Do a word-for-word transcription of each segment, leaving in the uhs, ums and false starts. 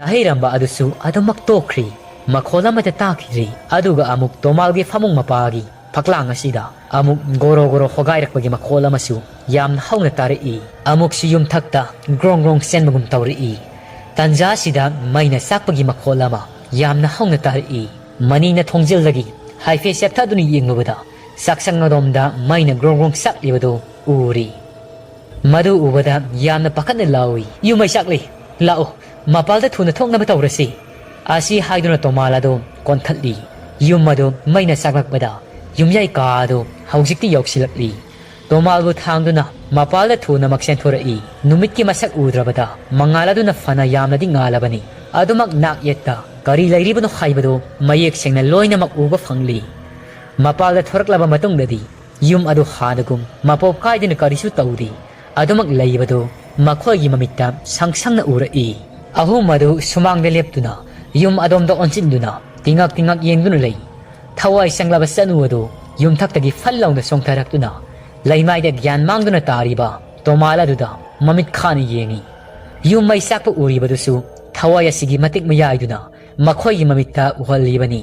ꯇꯥꯍꯩꯔꯝꯕ ꯑꯗꯨꯁꯨ ꯑꯗꯨꯃꯛ ꯇꯣꯛꯈ꯭ꯔꯤ꯫ ꯃꯈꯣꯜ ꯑꯃꯠꯇ ꯇꯥꯈꯤꯗ꯭ꯔꯤ꯫ ꯑꯗꯨꯒ ꯑꯃꯨꯛ ꯇꯣꯃꯥꯜꯒꯤ ꯐꯃꯨꯡ ꯃꯄꯥꯒꯤ ꯐꯛꯂꯥꯡ ꯑꯁꯤꯗ ꯑꯃꯨꯛ ꯒꯣꯔꯣ ꯒꯣꯔꯣ ꯍꯣꯒꯥꯏꯔꯛꯄꯒꯤ ꯃꯈꯣꯜ ꯑꯃꯁꯨ ꯌꯥꯝꯅ ꯍꯧꯅ ꯇꯥꯔꯛꯏ꯫ ꯑꯃꯨꯛꯁꯨ ꯌꯨꯝꯊꯛꯇ ꯒ꯭ꯔꯣꯡ ꯒ꯭ꯔꯣꯡ ꯆꯦꯟꯕꯒꯨꯝ ꯇꯧꯔꯛꯏ꯫ ꯇꯟꯖꯥ ꯑꯁꯤꯗ ꯃꯩꯅ ꯆꯥꯛꯄꯒꯤ ꯃꯈꯣꯜ ꯑꯃ ꯌꯥꯝꯅ ꯍꯧꯅ ꯇꯥꯔꯛꯏ꯫ ꯃꯅꯤꯡꯅ ꯊꯣꯡꯖꯤꯜꯗꯒꯤ ꯍꯥꯏꯐꯦꯠ ꯆꯦꯞꯊꯗꯨꯅ ꯌꯦꯡꯂꯨꯕꯗ ꯆꯥꯛꯁꯪ ꯑꯗꯣꯝꯗ ꯃꯩꯅ ꯒ꯭ꯔꯣꯡ ꯒ꯭ꯔꯣꯡ ꯆꯥꯛꯂꯤꯕꯗꯨ ꯎꯔꯤ꯫ ꯃꯗꯨ ꯎꯕꯗ ꯌꯥꯝꯅ ꯄꯥꯈꯠꯅ ꯂꯥꯎꯏ, "ꯌꯨꯝ ꯃꯩ ꯆꯥꯛꯂꯤ! ꯂꯥꯛꯑꯣ, ꯃꯄꯥꯜꯗ ꯊꯨꯅ ꯊꯣꯛꯅꯕ ꯇꯧꯔꯁꯤ!" ꯑꯁꯤ ꯍꯥꯏꯗꯨꯅ ꯇꯣꯃꯥꯜ ꯑꯗꯨ ꯀꯣꯟꯊꯠꯂꯤ꯫ ꯌꯨꯝ ꯑꯗꯨ ꯃꯩꯅ ꯆꯥꯛꯂꯛꯄꯗ ꯌꯨꯝꯌꯥꯏ ꯀꯥ ꯑꯗꯨ ꯍꯧꯖꯤꯛꯇꯤ ꯌꯧꯁꯤꯜꯂꯛꯂꯤ꯫ ꯇꯣꯃꯥꯜꯕꯨ ꯊꯥꯡꯗꯨꯅ ꯃꯄꯥꯜꯗ ꯊꯨꯅꯃꯛ ꯆꯦꯟꯊꯣꯔꯛꯏ꯫ ꯅꯨꯃꯤꯠꯀꯤ ꯃꯁꯛ ꯎꯗ꯭ꯔꯕꯗ ꯃꯉꯥꯜ ꯑꯗꯨꯅ ꯐꯅ ꯌꯥꯝꯅꯗꯤ ꯉꯥꯜꯂꯕꯅꯤ꯫ ꯑꯗꯨꯃꯛ ꯅꯥꯛ ꯌꯦꯠꯇ ꯀꯔꯤ ꯂꯩꯔꯤꯕꯅꯣ ꯍꯥꯏꯕꯗꯨ ꯃꯌꯦꯛ ꯁꯦꯡꯅ ꯂꯣꯏꯅꯃꯛ ꯎꯕ ꯐꯪꯂꯤ꯫ ꯃꯄꯥꯜꯗ ꯊꯣꯔꯛꯂꯕ ꯃꯇꯨꯡꯗꯗꯤ ꯌꯨꯝ ꯑꯗꯨ ꯍꯥꯟꯅꯒꯨꯝ ꯃꯄꯣꯞ ꯀꯥꯏꯗꯅ ꯀꯔꯤꯁꯨ ꯇꯧꯗꯦ꯫ ꯑꯗꯨꯃꯛ ꯂꯩꯕꯗꯨ ꯃꯈꯣꯏꯒꯤ ꯃꯃꯤꯠꯇ ꯁꯪ ꯁꯪꯅ ꯎꯔꯛꯏ꯫ ꯑꯍꯨꯝ ꯑꯗꯨ ꯁꯨꯃꯥꯡꯗ ꯂꯦꯞꯇꯨꯅ ꯌꯨꯝ ꯑꯗꯣꯝꯗ ꯑꯣꯟꯁꯤꯟꯗꯨꯅ ꯇꯤꯉꯛ ꯇꯤꯉꯛ ꯌꯦꯡꯗꯨꯅ ꯂꯩ꯫ ꯊꯋꯥꯏ ꯆꯪꯂꯕ ꯆꯅꯨ ꯑꯗꯨ ꯌꯨꯝꯊꯛꯇꯒꯤ ꯐꯜ ꯂꯥꯎꯅ ꯆꯣꯡꯊꯔꯛꯇꯨꯅ ꯂꯩꯃꯥꯏꯗ ꯒ꯭ꯌꯥꯟ ꯃꯥꯡꯗꯨꯅ ꯇꯥꯔꯤꯕ ꯇꯣꯃꯥꯜ ꯑꯗꯨꯗ ꯃꯃꯤꯠ ꯈꯥꯅ ꯌꯦꯡꯏ꯫ ꯌꯨꯝ ꯃꯩ ꯆꯥꯛꯄ ꯎꯔꯤꯕꯗꯨꯁꯨ ꯊꯋꯥꯏ ꯑꯁꯤꯒꯤ ꯃꯇꯤꯛ ꯃꯌꯥꯏꯗꯨꯅ ꯃꯈꯣꯏꯒꯤ ꯃꯃꯤꯠꯇ ꯎꯍꯜꯂꯤꯕꯅꯤ꯫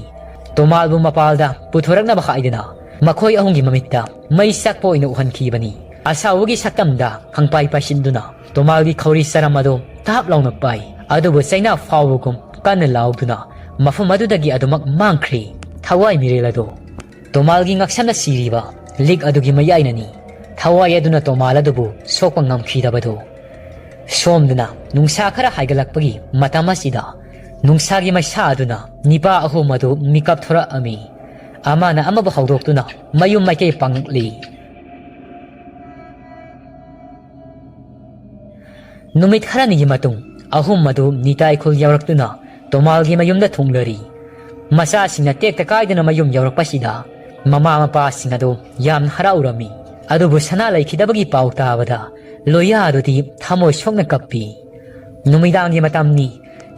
ꯇꯣꯃꯥꯜꯕꯨ ꯃꯄꯥꯜꯗ ꯄꯨꯊꯣꯔꯛꯅꯕ ꯍꯥꯏꯗꯨꯅ ꯃꯈꯣꯏ ꯑꯍꯨꯝꯒꯤ ꯃꯃꯤꯠꯇ ꯃꯩ ꯆꯥꯛꯄ ꯑꯣꯏꯅ ꯎꯍꯟꯈꯤꯕꯅꯤ꯫ ꯑꯁꯥꯎꯕꯒꯤ ꯁꯛꯇꯝꯗ ꯈꯪꯄꯥꯏ ꯄꯥꯏꯁꯤꯟꯗꯨꯅ ꯇꯣꯃꯥꯜꯒꯤ ꯈꯧꯔꯤ ꯆꯔꯝ ꯑꯗꯨ ꯇꯥꯞ ꯂꯥꯎꯅ ꯄꯥꯏ꯫ ꯑꯗꯨꯕꯨ ꯆꯩꯅꯥ ꯐꯥꯎꯕꯒꯨꯝ ꯀꯟꯅ ꯂꯥꯎꯗꯨꯅ ꯃꯐꯝ ꯑꯗꯨꯗꯒꯤ ꯑꯗꯨꯃꯛ ꯃꯥꯡꯈ꯭ꯔꯦ꯫ ꯊꯋꯥꯏ ꯃꯤꯔꯦꯜ ꯑꯗꯨ ꯇꯣꯃꯥꯜꯒꯤ ꯉꯛꯁꯝꯗ ꯁꯤꯔꯤꯕ ꯂꯤꯛ ꯑꯗꯨꯒꯤ ꯃꯌꯥꯏꯅꯅꯤ꯫ ꯊꯋꯥꯏ ꯑꯗꯨꯅ ꯇꯣꯃꯥꯜ ꯑꯗꯨꯕꯨ ꯁꯣꯛꯄ ꯉꯝꯈꯤꯗꯕꯗꯨ꯫ ꯁꯣꯝꯗꯅ ꯅꯨꯡꯁꯥ ꯈꯔ ꯍꯥꯏꯒꯠꯂꯛꯄꯒꯤ ꯃꯇꯝ ꯑꯁꯤꯗ ꯅꯨꯡꯁꯥꯒꯤ ꯃꯩꯁꯥ ꯑꯗꯨꯅ ꯅꯤꯄꯥ ꯑꯍꯨꯝ ꯑꯗꯨ ꯃꯤꯀꯞ ꯊꯣꯔꯛꯑꯝꯃꯤ꯫ ꯑꯃꯅ ꯑꯃꯕꯨ ꯍꯧꯗꯣꯛꯇꯨꯅ ꯃꯌꯨꯝ ꯃꯥꯏꯀꯩ ꯄꯥꯡꯂꯛꯂꯤ꯫ ꯅꯨꯃꯤꯠ ꯈꯔꯅꯤꯒꯤ ꯃꯇꯨꯡ ꯑꯍꯨꯝ ꯑꯗꯨ ꯅꯤꯇꯥꯏ ꯈꯨꯜ ꯌꯧꯔꯛꯇꯨꯅ ꯇꯣꯃꯥꯜꯒꯤ ꯃꯌꯨꯝꯗ ꯊꯨꯡꯂꯔꯤ꯫ ꯃꯆꯥꯁꯤꯡꯅ ꯇꯦꯛꯇ ꯀꯥꯏꯗꯅ ꯃꯌꯨꯝ ꯌꯧꯔꯛꯄꯁꯤꯗ ꯃꯃꯥ ꯃꯄꯥꯁꯤꯡ ꯑꯗꯨ ꯌꯥꯝꯅ ꯍꯔꯥꯎꯔꯝꯃꯤ꯫ ꯑꯗꯨꯕꯨ ꯁꯅꯥ ꯂꯩꯈꯤꯗꯕꯒꯤ ꯄꯥꯎ ꯇꯥꯕꯗ ꯂꯣꯌꯥ ꯑꯗꯨꯗꯤ ꯊꯃꯣꯏ ꯁꯣꯛꯅ ꯀꯞꯄꯤ꯫ ꯅꯨꯃꯤꯗꯥꯡꯒꯤ ꯃꯇꯝꯅꯤ꯫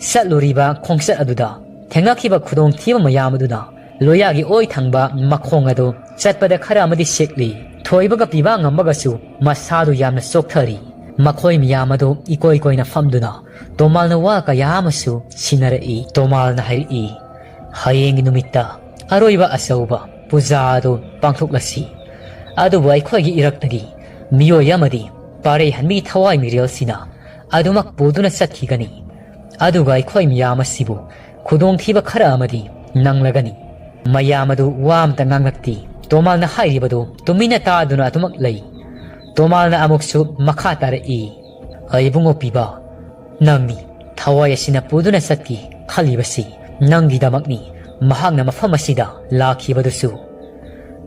ꯆꯠꯂꯨꯔꯤꯕ ꯈꯣꯡꯆꯠ ꯑꯗꯨꯗ ꯊꯦꯡꯅꯈꯤꯕ ꯈꯨꯗꯣꯡꯊꯤꯕ ꯃꯌꯥꯝ ꯑꯗꯨꯅ ꯂꯣꯌꯥꯒꯤ ꯑꯣꯏ ꯊꯪꯕ ꯃꯈꯣꯡ ꯑꯗꯨ ꯆꯠꯄꯗ ꯈꯔ ꯑꯃꯗꯤ ꯁꯦꯛꯂꯤ꯫ ꯊꯣꯏꯕꯒ ꯄꯤꯕ ꯉꯝꯕꯒꯁꯨ ꯃꯁꯥꯗꯨ ꯌꯥꯝꯅ ꯆꯣꯛꯊꯔꯤ꯫ ꯃꯈꯣꯏ ꯃꯌꯥꯝ ꯑꯗꯨ ꯏꯀꯣꯏ ꯀꯣꯏꯅ ꯐꯝꯗꯨꯅ ꯇꯣꯃꯥꯜꯅ ꯋꯥ ꯀꯌꯥ ꯑꯃꯁꯨ ꯁꯤꯟꯅꯔꯛꯏ꯫ ꯇꯣꯃꯥꯜꯅ ꯍꯥꯏꯔꯛꯏ, "ꯍꯌꯦꯡꯒꯤ ꯅꯨꯃꯤꯠꯇ ꯑꯔꯣꯏꯕ ꯑꯆꯧꯕ ꯄꯨꯖꯥ ꯑꯗꯨ ꯄꯥꯡꯊꯣꯛꯂꯁꯤ꯫ ꯑꯗꯨꯕꯨ ꯑꯩꯈꯣꯏꯒꯤ ꯏꯔꯛꯇꯒꯤ ꯃꯤꯑꯣꯏ ꯑꯃꯗꯤ ꯄꯥꯔꯩꯍꯟꯕꯤꯒꯤ ꯊꯋꯥꯏ ꯃꯤꯔꯦꯜꯁꯤꯅ ꯑꯗꯨꯃꯛ ꯄꯨꯗꯨꯅ ꯆꯠꯈꯤꯒꯅꯤ꯫ ꯑꯗꯨꯒ ꯑꯩꯈꯣꯏ ꯃꯤꯌꯥꯝ ꯑꯁꯤꯕꯨ ꯈꯨꯗꯣꯡꯊꯤꯕ ꯈꯔ ꯑꯃꯗꯤ ꯅꯪꯂꯒꯅꯤ꯫" ꯃꯌꯥꯝ ꯑꯗꯨ ꯋꯥ ꯑꯃꯇ ꯉꯥꯡꯂꯛꯇꯦ꯫ ꯇꯣꯃꯥꯜꯅ ꯍꯥꯏꯔꯤꯕꯗꯨ ꯇꯨꯃꯤꯟꯅ ꯇꯥꯗꯨꯅ ꯑꯗꯨꯃꯛ ꯂꯩ꯫ ꯇꯣꯃꯥꯜꯅ ꯑꯃꯨꯛꯁꯨ ꯃꯈꯥ ꯇꯥꯔꯛꯏ, "ꯏꯕꯨꯡꯉꯣ ꯄꯤꯕ, ꯅꯪꯅꯤ ꯊꯋꯥꯏ ꯑꯁꯤꯅ ꯄꯨꯗꯨꯅ ꯆꯠꯈꯤ ꯈꯜꯂꯤꯕꯁꯤ꯫ ꯅꯪꯒꯤꯗꯃꯛꯅꯤ ꯃꯍꯥꯛꯅ ꯃꯐꯝ ꯑꯁꯤꯗ ꯂꯥꯛꯈꯤꯕꯗꯨꯁꯨ꯫"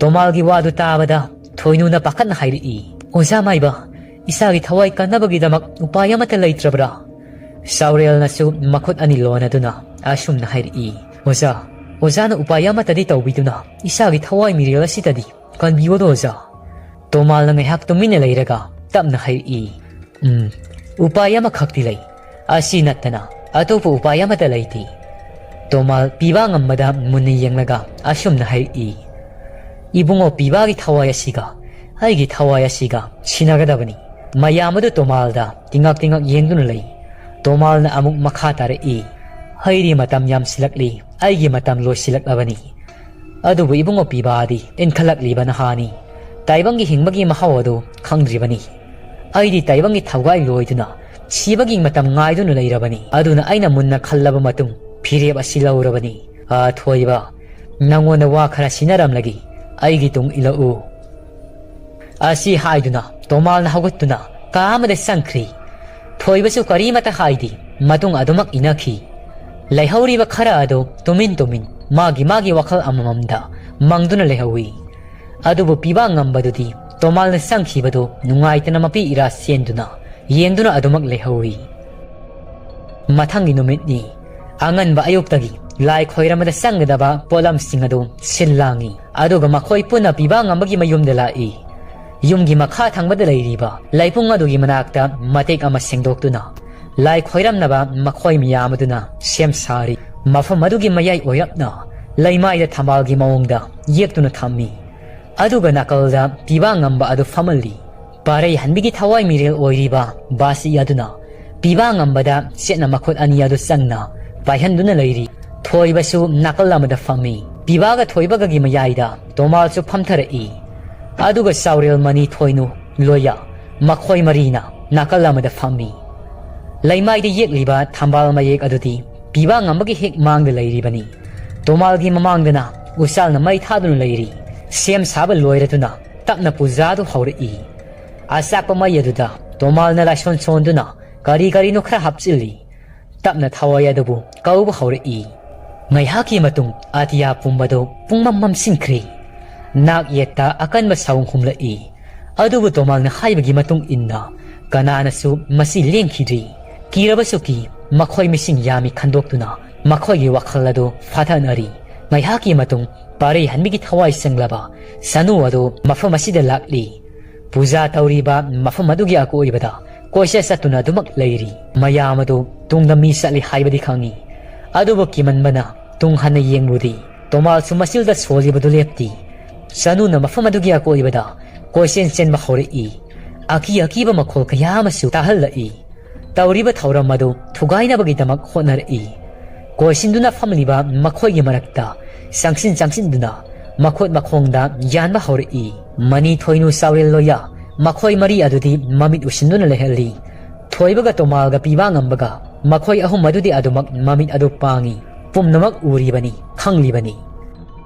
ꯇꯣꯃꯥꯜꯒꯤ ꯋꯥꯗꯨ ꯇꯥꯕꯗ ꯊꯣꯏꯅꯨꯅ ꯄꯥꯈꯠꯅ ꯍꯥꯏꯔꯛꯏ, "ꯑꯣꯖꯥ ꯃꯥꯏꯕ, ꯏꯆꯥꯒꯤ ꯊꯋꯥꯏ ꯀꯟꯅꯕꯒꯤꯗꯃꯛ ꯎꯄꯥꯏ ꯑꯃꯠꯇ ꯂꯩꯇ꯭ꯔꯕ꯭ꯔꯥ?" ꯁꯥꯎꯔꯦꯜꯅꯁꯨ ꯃꯈꯨꯠ ꯑꯅꯤ ꯂꯣꯟꯅꯗꯨꯅ ꯑꯁꯨꯝꯅ ꯍꯥꯏꯔꯛꯏ, "ꯑꯣꯖꯥ, ꯑꯣꯖꯥꯅ ꯎꯄꯥꯏ ꯑꯃꯠꯇꯗꯤ ꯇꯧꯕꯤꯗꯨꯅ ꯏꯆꯥꯒꯤ ꯊꯋꯥꯏ ꯃꯤꯔꯦꯜ ꯑꯁꯤꯗꯗꯤ ꯀꯟꯕꯤꯌꯣꯗꯣ ꯑꯣꯖꯥ꯫" ꯇꯣꯃꯥꯜꯅ ꯉꯥꯏꯍꯥꯛ ꯇꯨꯃꯤꯟꯅ ꯂꯩꯔꯒ ꯇꯞꯅ ꯍꯥꯏꯔꯛꯏ, "ꯎꯝ, ꯎꯄꯥꯏ ꯑꯃꯈꯛꯇꯤ ꯂꯩ꯫ ꯑꯁꯤ ꯅꯠꯇꯅ ꯑꯇꯣꯞꯄ ꯎꯄꯥꯏ ꯑꯃꯠꯇ ꯂꯩꯇꯦ꯫" ꯇꯣꯃꯥꯜ ꯄꯤꯕꯥ ꯉꯝꯕꯗ ꯃꯨꯟꯅ ꯌꯦꯡꯂꯒ ꯑꯁꯨꯝꯅ ꯍꯥꯏꯔꯛꯏ, "ꯏꯕꯨꯡꯉꯣ ꯄꯤꯕꯥꯒꯤ ꯊꯋꯥꯏ ꯑꯁꯤꯒ ꯑꯩꯒꯤ ꯊꯋꯥꯏ ꯑꯁꯤꯒ ꯁꯤꯟꯅꯒꯗꯕꯅꯤ꯫" ꯃꯌꯥꯝ ꯑꯗꯨ ꯇꯣꯃꯥꯜꯗ ꯇꯤꯉꯛ ꯇꯤꯉꯛ ꯌꯦꯡꯗꯨꯅ ꯂꯩ꯫ ꯇꯣꯃꯥꯜꯅ ꯑꯃꯨꯛ ꯃꯈꯥ ꯇꯥꯔꯛꯏ, "ꯑꯩꯗꯤ ꯃꯇꯝ ꯌꯥꯝꯁꯤꯜꯂꯛꯂꯤ, ꯑꯩꯒꯤ ꯃꯇꯝ ꯂꯣꯏꯁꯤꯜꯂꯛꯂꯕꯅꯤ꯫ ꯑꯗꯨꯕꯨ ꯏꯕꯨꯡꯉꯣ ꯄꯤꯕꯥꯗꯤ ꯏꯟꯈꯠꯂꯛꯂꯤꯕ ꯅꯍꯥꯅꯤ꯫ ꯇꯥꯏꯕꯪꯒꯤ ꯍꯤꯡꯕꯒꯤ ꯃꯍꯥꯎ ꯑꯗꯨ ꯈꯪꯗ꯭ꯔꯤꯕꯅꯤ꯫ ꯑꯩꯗꯤ ꯇꯥꯏꯕꯪꯒꯤ ꯊꯧꯒꯥꯏ ꯂꯣꯏꯗꯨꯅ ꯁꯤꯕꯒꯤ ꯃꯇꯝ ꯉꯥꯏꯗꯨꯅ ꯂꯩꯔꯕꯅꯤ꯫ ꯑꯗꯨꯅ ꯑꯩꯅ ꯃꯨꯟꯅ ꯈꯜꯂꯕ ꯃꯇꯨꯡ ꯐꯤꯔꯦꯞ ꯑꯁꯤ ꯂꯧꯔꯕꯅꯤ꯫ ꯑꯊꯣꯏꯕ, ꯅꯉꯣꯟꯗ ꯋꯥ ꯈꯔ ꯁꯤꯟꯅꯔꯝꯂꯒꯦ, ꯑꯩꯒꯤ ꯇꯨꯡ ꯏꯜꯂꯛꯎ꯫" ꯑꯁꯤ ꯍꯥꯏꯗꯨꯅ ꯇꯣꯃꯥꯜꯅ ꯍꯧꯒꯠꯇꯨꯅ ꯀꯥ ꯑꯃꯗ ꯆꯪꯈ꯭ꯔꯤ꯫ ꯊꯣꯏꯕꯁꯨ ꯀꯔꯤꯃꯇ ꯍꯥꯏꯗꯦ, ꯃꯇꯨꯡ ꯑꯗꯨꯃꯛ ꯏꯟꯅꯈꯤ꯫ ꯂꯩꯍꯧꯔꯤꯕ ꯈꯔ ꯑꯗꯨ ꯇꯨꯃꯤꯟ ꯇꯨꯃꯤꯟ ꯃꯥꯒꯤ ꯃꯥꯒꯤ ꯋꯥꯈꯜ ꯑꯃꯃꯝꯗ ꯃꯪꯗꯨꯅ ꯂꯩꯍꯧꯏ꯫ ꯑꯗꯨꯕꯨ ꯄꯤꯕꯥ ꯉꯝꯕꯗꯨꯗꯤ ꯇꯣꯃꯥꯜꯅ ꯆꯪꯈꯤꯕꯗꯨ ꯅꯨꯡꯉꯥꯏꯇꯅ ꯃꯄꯤ ꯏꯔꯥ ꯆꯦꯟꯗꯨꯅ ꯌꯦꯡꯗꯨꯅ ꯑꯗꯨꯃꯛ ꯂꯩꯍꯧꯏ꯫ ꯃꯊꯪꯒꯤ ꯅꯨꯃꯤꯠꯅꯤ꯫ ꯑꯉꯟꯕ ꯑꯌꯨꯛꯇꯒꯤ ꯂꯥꯏ ꯈꯣꯏꯔꯝꯕꯗ ꯆꯪꯒꯗꯕ ꯄꯣꯠꯂꯝꯁꯤꯡ ꯑꯗꯨ ꯁꯤꯜ ꯂꯥꯡꯏ꯫ ꯑꯗꯨꯒ ꯃꯈꯣꯏ ꯄꯨꯟꯅ ꯄꯤꯕꯥ ꯉꯝꯕꯒꯤ ꯃꯌꯨꯝꯗ ꯂꯥꯛꯏ꯫ ꯌꯨꯝꯒꯤ ꯃꯈꯥ ꯊꯪꯕꯗ ꯂꯩꯔꯤꯕ ꯂꯩꯄꯨꯡ ꯑꯗꯨꯒꯤ ꯃꯅꯥꯛꯇ ꯃꯇꯦꯛ ꯑꯃ ꯁꯦꯡꯗꯣꯛꯇꯨꯅ ꯂꯥꯏ ꯈꯣꯏꯔꯝꯅꯕ ꯃꯈꯣꯏ ꯃꯌꯥꯝ ꯑꯗꯨꯅ ꯁꯦꯝ ꯁꯥꯔꯤ꯫ ꯃꯐꯝ ꯑꯗꯨꯒꯤ ꯃꯌꯥꯏ ꯑꯣꯏꯔꯞꯅ ꯂꯩꯃꯥꯏꯗ ꯊꯝꯕꯥꯜꯒꯤ ꯃꯑꯣꯡꯗ ꯌꯦꯛꯇꯨꯅ ꯊꯝꯃꯤ꯫ ꯑꯗꯨꯒ ꯅꯥꯀꯜꯗ ꯄꯤꯕꯥ ꯉꯝꯕ ꯑꯗꯨ ꯐꯝꯍꯜꯂꯤ꯫ ꯄꯥꯔꯩꯍꯟꯕꯤꯒꯤ ꯊꯋꯥꯏ ꯃꯤꯔꯦꯜ ꯑꯣꯏꯔꯤꯕ ꯕꯥꯁꯤ ꯑꯗꯨꯅ ꯄꯤꯕꯥ ꯉꯝꯕꯗ ꯆꯦꯠꯅ ꯃꯈꯨꯠ ꯑꯅꯤ ꯑꯗꯨ ꯆꯪꯅ ꯄꯥꯏꯍꯟꯗꯨꯅ ꯂꯩꯔꯤ꯫ ꯊꯣꯏꯕꯁꯨ ꯅꯥꯀꯜ ꯑꯃꯗ ꯐꯝꯃꯤ꯫ ꯄꯤꯕꯥꯒ ꯊꯣꯏꯕꯒꯒꯤ ꯃꯌꯥꯏꯗ ꯇꯣꯃꯥꯜꯁꯨ ꯐꯝꯊꯔꯛꯏ꯫ ꯑꯗꯨꯒ ꯆꯥꯎꯔꯦꯜ ꯃꯅꯤ ꯊꯣꯏꯅꯨ ꯂꯣꯌꯥ ꯃꯈꯣꯏ ꯃꯔꯤꯅ ꯅꯥꯀꯜ ꯑꯃꯗ ꯐꯝꯃꯤ꯫ ꯂꯩꯃꯥꯏꯗ ꯌꯦꯛꯂꯤꯕ ꯊꯝꯕꯥꯜ ꯃꯌꯦꯛ ꯑꯗꯨꯗꯤ ꯄꯤꯕꯥ ꯉꯝꯕꯒꯤ ꯍꯦꯛ ꯃꯥꯡꯗ ꯂꯩꯔꯤꯕꯅꯤ꯫ ꯇꯣꯃꯥꯜꯒꯤ ꯃꯃꯥꯡꯗꯅ ꯎꯆꯥꯜꯅ ꯃꯩ ꯊꯥꯗꯨꯅ ꯂꯩꯔꯤ꯫ ꯁꯦꯝ ꯁꯥꯕ ꯂꯣꯏꯔꯗꯨꯅ ꯇꯞꯅ ꯄꯨꯖꯥꯗꯨ ꯍꯧꯔꯛꯏ꯫ ꯑꯆꯥꯛꯄ ꯃꯩ ꯑꯗꯨꯗ ꯇꯣꯃꯥꯜꯅ ꯂꯥꯏꯁꯣꯟ ꯁꯣꯟꯗꯨꯅ ꯀꯔꯤ ꯀꯔꯤꯅꯣ ꯈꯔ ꯍꯥꯞꯆꯤꯜꯂꯤ꯫ ꯇꯞꯅ ꯊꯋꯥꯏ ꯑꯗꯨꯕꯨ ꯀꯧꯕ ꯍꯧꯔꯛꯏ꯫ ꯉꯥꯏꯍꯥꯛꯀꯤ ꯃꯇꯨꯡ ꯑꯇꯤꯌꯥ ꯄꯨꯝꯕꯗꯨ ꯄꯨꯡꯃꯝ ꯃꯝꯁꯤꯟꯈ꯭ꯔꯦ꯫ ꯅꯥꯛ ꯌꯦꯠꯇ ꯑꯀꯟꯕ ꯁꯥꯎꯟ ꯍꯨꯝꯂꯛꯏ꯫ ꯑꯗꯨꯕꯨ ꯇꯣꯃꯥꯜꯅ ꯍꯥꯏꯕꯒꯤ ꯃꯇꯨꯡ ꯏꯟꯅ ꯀꯅꯥꯅꯁꯨ ꯃꯁꯤ ꯂꯦꯡꯈꯤꯗ꯭ꯔꯤ꯫ ꯀꯤꯔꯕꯁꯨ ꯀꯤ, ꯃꯈꯣꯏ ꯃꯤꯁꯤꯡ ꯌꯥꯝꯃꯤ ꯈꯟꯗꯣꯛꯇꯨꯅ ꯃꯈꯣꯏꯒꯤ ꯋꯥꯈꯜ ꯑꯗꯨ ꯐꯥꯊꯅꯔꯤ꯫ ꯉꯥꯏꯍꯥꯛꯀꯤ ꯃꯇꯨꯡ ꯄꯥꯔꯩꯍꯟꯕꯤꯒꯤ ꯊꯋꯥꯏ ꯆꯪꯂꯕ ꯁꯅꯨ ꯑꯗꯨ ꯃꯐꯝ ꯑꯁꯤꯗ ꯂꯥꯛꯂꯤ꯫ ꯄꯨꯖꯥ ꯇꯧꯔꯤꯕ ꯃꯐꯝ ꯑꯗꯨꯒꯤ ꯑꯀꯣꯏꯕꯗ ꯀꯣꯏꯆꯠ ꯆꯠꯇꯨꯅ ꯑꯗꯨꯃꯛ ꯂꯩꯔꯤ꯫ ꯃꯌꯥꯝ ꯑꯗꯨ ꯇꯨꯡꯗ ꯃꯤ ꯆꯠꯂꯤ ꯍꯥꯏꯕꯗꯤ ꯈꯪꯏ꯫ ꯑꯗꯨꯕꯨ ꯀꯤꯃꯟꯕꯅ ꯇꯨꯡ ꯍꯟꯅ ꯌꯦꯡꯂꯨꯗꯦ꯫ ꯇꯣꯃꯥꯜꯁꯨ ꯃꯆꯤꯜꯗ ꯁꯣꯜꯂꯤꯕꯗꯨ ꯂꯦꯞꯇꯦ꯫ ꯁꯅꯨꯅ ꯃꯐꯝ ꯑꯗꯨꯒꯤ ꯑꯀꯣꯏꯕꯗ ꯀꯣꯏꯆꯦꯟ ꯆꯦꯟꯕ ꯍꯧꯔꯛꯏ꯫ ꯑꯀꯤ ꯑꯀꯤꯕ ꯃꯈꯣꯜ ꯀꯌꯥ ꯑꯃꯁꯨ ꯇꯥꯍꯜꯂꯛꯏ꯫ ꯇꯧꯔꯤꯕ ꯊꯧꯔꯝ ꯑꯗꯨ ꯊꯨꯒꯥꯏꯅꯕꯒꯤꯗꯃꯛ ꯍꯣꯠꯅꯔꯛꯏ꯫ ꯀꯣꯏꯁꯤꯟꯗꯨꯅ ꯐꯝꯂꯤꯕ ꯃꯈꯣꯏꯒꯤ ꯃꯔꯛꯇ ꯆꯪꯁꯤꯟ ꯆꯪꯁꯤꯟꯗꯨꯅ ꯃꯈꯨꯠ ꯃꯈꯣꯡꯗ ꯌꯥꯟꯕ ꯍꯧꯔꯛꯏ꯫ ꯃꯅꯤ ꯊꯣꯏꯅꯨ ꯆꯥꯎꯔꯦꯜ ꯂꯣꯌꯥ ꯃꯈꯣꯏ ꯃꯔꯤ ꯑꯗꯨꯗꯤ ꯃꯃꯤꯠ ꯎꯁꯤꯟꯗꯨꯅ ꯂꯩꯍꯜꯂꯤ꯫ ꯊꯣꯏꯕꯒ ꯇꯣꯃꯥꯜꯒ ꯄꯤꯕꯥ ꯉꯝꯕꯒ ꯃꯈꯣꯏ ꯑꯍꯨꯝ ꯑꯗꯨꯗꯤ ꯑꯗꯨꯃꯛ ꯃꯃꯤꯠ ꯑꯗꯨ ꯄꯥꯡꯏ꯫ ꯄꯨꯝꯅꯃꯛ ꯎꯔꯤꯕꯅꯤ, ꯈꯪꯂꯤꯕꯅꯤ꯫